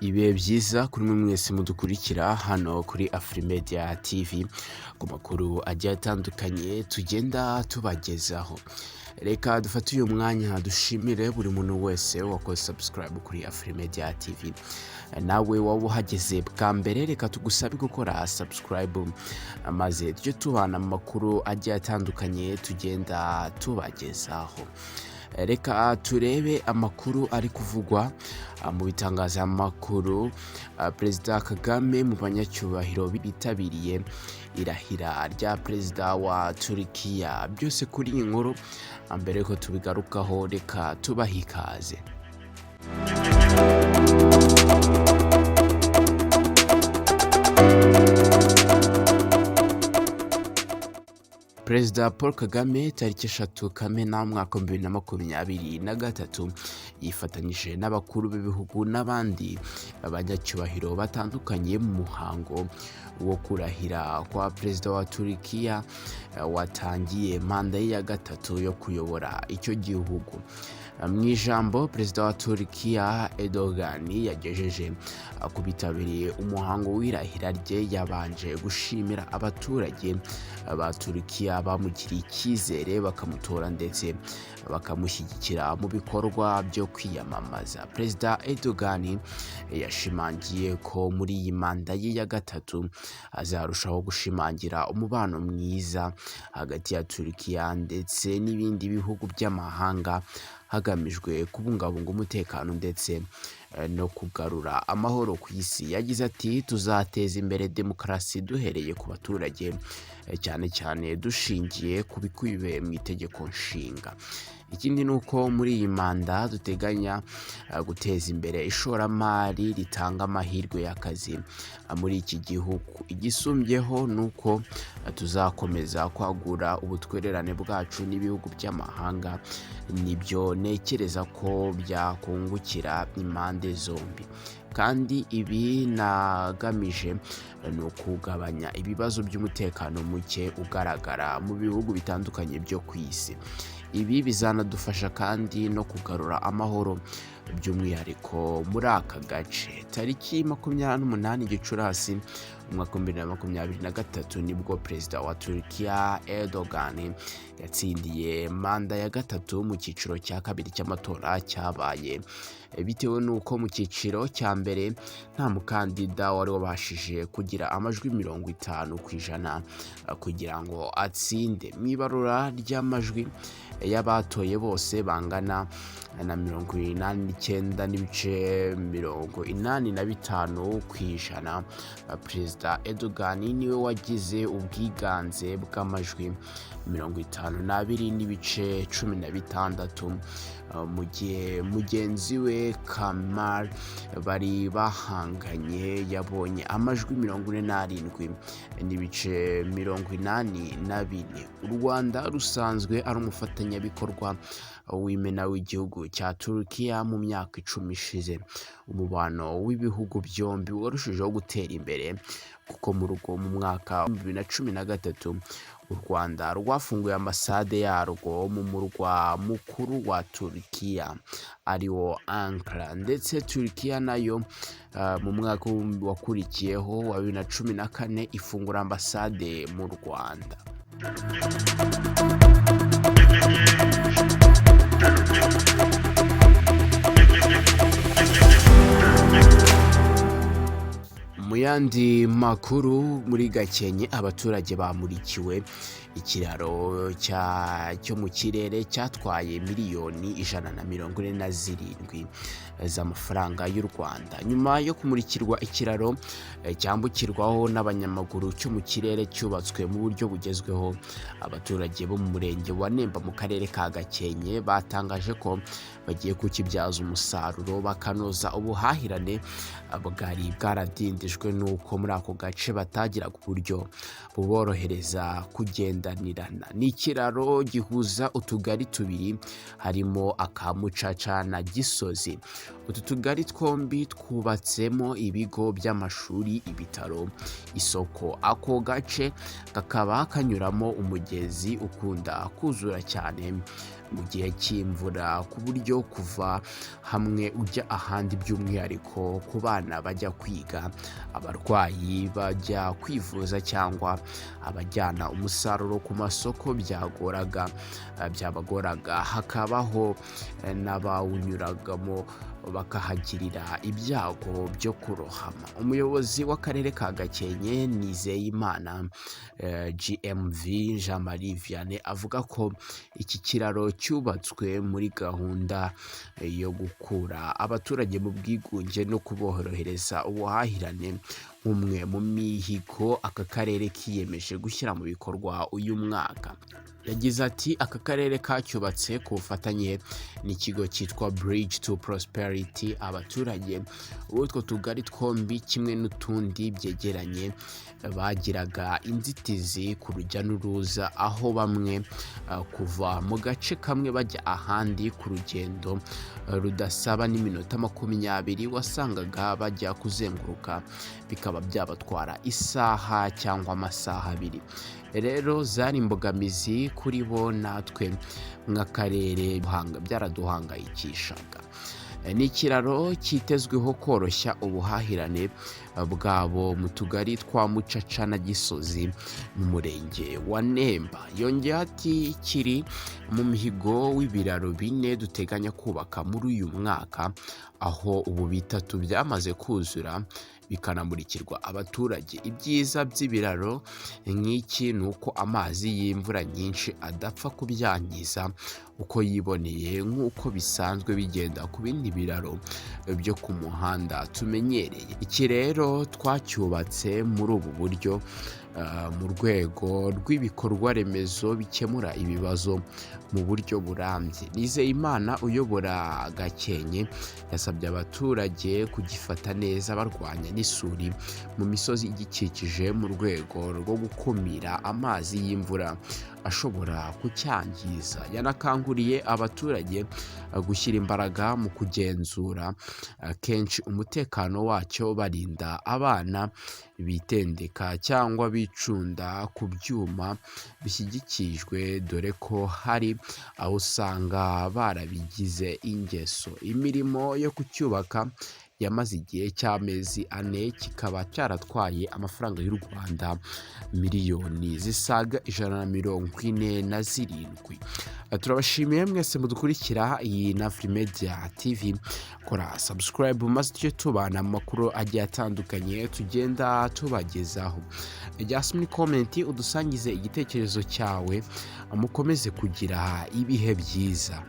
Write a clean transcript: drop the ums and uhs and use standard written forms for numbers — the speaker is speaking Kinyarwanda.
Ibihe byiza kuri mwe mwese mudukurikira hano kuri Afrimedia TV ku makuru agiye atandukanye tugenda tubagezaho. Reka dufate uyu mwanya dushimire buri muntu wese wakoze subscribe kuri Afrimedia TV. Nawe waba uhageze bwa mbere, reka tugusabe gukora subscribe maze tujye tubana mu makuru agiye atandukanye tugenda tubagezaho. Reka turebe amakuru ari kuvugwa mu bitangazamakuru. Perezida Kagame mu banyacyubahiro bitabiriye irahira rya perezida wa Turikiya. Byose kuri iyi nkuru, mbere yuko tubigarukaho reka tubahe ikaze. Perezida Paul Kagame tariki 3 Kamena umwaka wa 2023 yifatanyije n'abakuru b'ibihugu n'abandi banyacyubahiro batandukanye mu muhango wo kurahira kwa perezida wa Turikiya watangiye manda ye ya gatatu yo kuyobora icyo gihugu. Mu ijambo perezida wa Turikiya Erdogan yagejeje ku bitabiriye umuhango w'irahira rye, yabanje gushimira abaturage ba Turikiya bamugiriye icyizere bakamutora ndetse bakamushyigikira mu bikorwa byo kwiyamamaza. Perezida Erdogan yashimangiye ko muri iyi manda ye ya gatatu azarushaho gushimangira umubano mwiza hagati ya Turikiya ndetse n'ibindi bihugu by'amahanga, hagamijwe kubungabunga umutekano ndetse no kugarura amahoro ku isi. Yagize ati: "Tuzateza imbere demokarasi duhereye ku baturage, cyane cyane dushingiye ku bikubiye mu itegeko nshinga. Ikindi ni uko muri iyi manda duteganya guteza imbere ishoramari ritanga amahirwe y'akazi muri iki gihugu. Igisumbyeho ni uko tuzakomeza kwagura ubutwererane bwacu n'ibihugu by'amahanga, nibyo ntekereza ko byakungukira impande zombi. Kandi ibi nagamije ni ukugabanya ibibazo by'umutekano muke ugaragara mu bihugu bitandukanye byo ku isi. Ibi bizanadufasha kandi no kugarura amahoro by'umwihariko muri aka gace." Tariki 28 Gicurasi umwaka wa 2023 nibwo perezida wa Turikiya Erdogan yatsindiye manda ya gatatu mu cyiciro cya kabiri cy'amatora cyabaye, bitewe n'uko mu cyiciro cya mbere nta mukandida wari wabashije kugira amajwi 50% kugira ngo atsinde. Mu ibarura ry'amajwi y'abatoye bose bangana na 89.85%, Perezida Erdogan niwe wagize ubwiganze bw'amajwi 52.16, mu gihe mugenzi we Kemal bari bahanganye yabonye amajwi 47.84. U Rwanda rusanzwe ari umufatanyabikorwa w'imena w'igihugu cya Turukiya. Mu myaka 10 ishize umubano w'ibihugu byombi warushijeho gutera imbere, kuko mu rugo mu mwaka wa 2013 u Rwanda rwafunguye ambasade yarwo mu murwa mukuru wa Turukiya ariwo Ankara, ndetse Turukiya nayo mu mwaka wakurikiyeho wa 2014 ifungura ambasade mu Rwanda. Mu yandi makuru, muri Gakenke abaturage bamurikiwe ikiraro cyo mu kirere cyatwaye miliyoni 147 z'amafaranga y'u Rwanda. Nyuma yo kumurikirwa ikiraro cyambukirwaho n'abanyamaguru cyo mu kirere cyubatswe mu buryo bugezweho, abaturage bo mu murenge wa Nemba mu karere ka Gakenke batangaje ko bagiye kukibyaza umusaruro bakanoza ubuhahirane bwari bwaradindijwe n'uko muri ako gace batagiraga uburyo buborohereza kugendanirana. Ni ikiraro gihuza utugari tubiri harimo aka Mucaca na Gisozi. Utu tugari twombi twubatsemo ibigo by'amashuri, ibitaro, isoko. Ako gace kakaba kanyuramo umugezi ukunda kuzura cyane mu gihe cy'imvura, ku buryo kuva hamwe ujya ahandi, by'umwihariko ku bana bajya kwiga, abarwayi bajya kwivuza cyangwa abajyana umusaruro ku masoko byabagoraga, hakabaho n'abawunyuragamo bakahagirira ibyago byo kurohama. Umuyobozi w'akarere ka Gakenke, Nizeyimana GMV Jean Marie Vianney, avuga ko iki kiraro cyubatswe muri gahunda yo gukura abaturage mu bwigunge no kuborohereza ubuhahirane, nk'umwe mu mihigo aka karere kiyemeje gushyira mu bikorwa uyu mwaka. Yagize ati: "Aka karere kacyubatse ku bufatanye n'ikigo cyitwa Bridge to Prosperity. Abaturage b'utwo tugari twombi kimwe n'utundi byegeranye bagiraga inzitizi ku rujya n'uruza, aho bamwe kuva mu gace kamwe bajya ahandi ku rugendo rudasaba n'iminota 20 wasangaga bajya kuzenguruka, bikaba byabatwara isaha cyangwa amasaha 2. Rero zari imbogamizi kuri bo, natwe nk'akarere byaraduhangayikishaga." Ni ikiraro cyitezweho koroshya ubuhahirane bwabo mu tugari twa Mucaca na Gisozi mu murenge wa Nemba. Yongeyeho ati: "Kiri mu mihigo w'ibiraro bine duteganya kubaka muri uyu mwaka, aho ubu bitatu byamaze kuzura bikanamurikirwa abaturage. Ibyiza by'ibiraro nk'iki ni uko amazi y'imvura nyinshi adapfa kubyangiza uko yiboneye nk'uko bisanzwe bigenda ku bindi biraro byo ku muhanda tumenyereye. Iki rero twacyubatse muri ubu buryo mu rwego rw'ibikorwa remezo bikemura ibibazo mu buryo burambye." Nizeyimana uyobora Gakenke yasabye abaturage kugifata neza, barwanya n'isuri mu misozi igikikije mu rwego rwo gukumira amazi y'imvura ashobora kucyangiza. Yanakanguriye abaturage gushyira imbaraga mu kugenzura kenshi umutekano wacyo, barinda abana bitendeka cyangwa bicunda ku byuma bishyigikijwe, dore ko hari aho usanga barabigize ingeso. Imirimo yo kucyubaka yamaze igihe cy'amezi 4, kikaba cyaratwaye amafaranga y'u Rwanda miliyoni zisaga 147. Turabashimiye mwese mudukurikira iyi na Media TV. Kora subscribe maze tujye tubana mu makuru agiye atandukanye tugenda tubagezaho. Jya muri comment udusangize igitekerezo cyawe. Mukomeze kugira ibihe byiza.